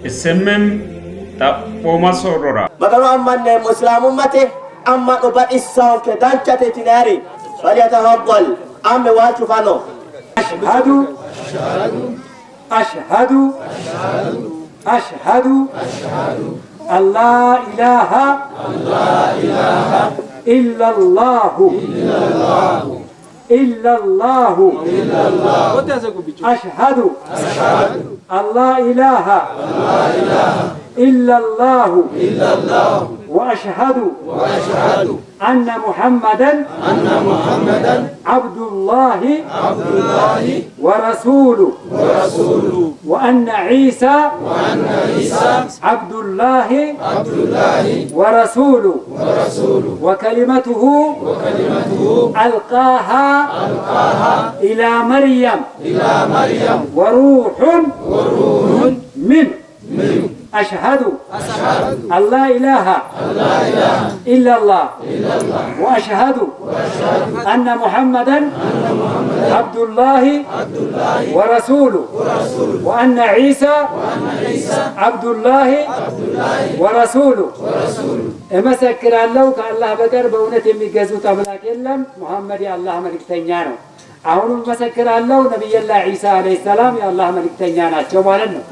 SMM xaphooma soorrora. Magano ammanneemmo Islaamummate amma'no baxissaanke danchate yitinayiri falyatafaddal amme waalchu fano. Ashhadu Ashhadu Ashhadu Allah ilaaha illallahu illallahu Ashhadu Allah ilaaha illallahu ወአሽሀዱ አነ ሙሐመደን አብዱላሂ ወረሱሉ ወአነ ዒሳ አብዱላሂ ወረሱሉ ወከሊመቱሁ አልቃሃ ኢላ መርየም ወሩሑን ምን አሽሀዱ አላ ኢላሃ ኢላላህ ወአሽሀዱ አነ ሙሐመደን አብዱላሂ ወረሱሉ ወአነ ዒሳ አብዱላሂ ወረሱሉ። እመሰክራለሁ ከአላህ በቀር በእውነት የሚገዙት አምላክ የለም፣ ሙሐመድ የአላህ መልእክተኛ ነው። አሁንም እመሰክራለሁ ነቢየላህ ዒሳ ዓለይሂ ሰላም የአላህ መልእክተኛ ናቸው ማለት ነው።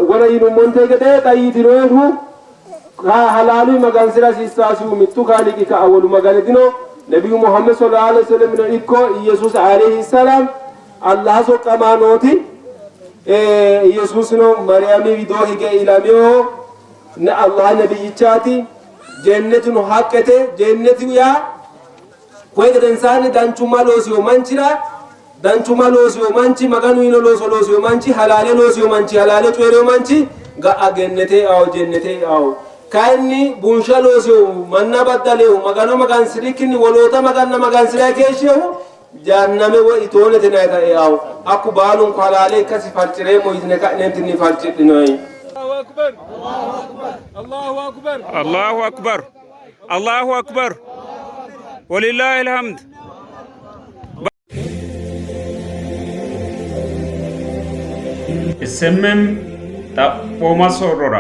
Wona yinummonte gede xa yitinoyihu halaalu magansira hasiissaasihu mittu kaaliiqi ka'a wolu magani dino. Nebiyu Muhammed sallallahu alaihi wasallamino ikko Iyesuus alayhi salam Allaha soqqamaanooti. Iyesuusino Maryami widoo hige ilaminoho Allaha nebiyyichaati. Jennetuno haqqete. Jennetu yaa koye gedensaanni danchumma loosiyo manchira danchumma loosiyo manchi Maganu yiino looso loosiyo manchi halaale loosiyo manchi halaale coyi'riyo manchi ga'a gennete eao jennete eao. Kayinni bunsha loosiyohu manna baddalehu Magano magansi'rikkinni woloota maganna magansi'rayi keeshshihu jahanname woy itoonete yinayita eao. Hakku baalunku halaale ikkasi farci'reemmo yitine ka'neentinni farcidhinoyi. Allahu akbar Allahu akbar Walillahil hamd. SMM xaphooma soorrora.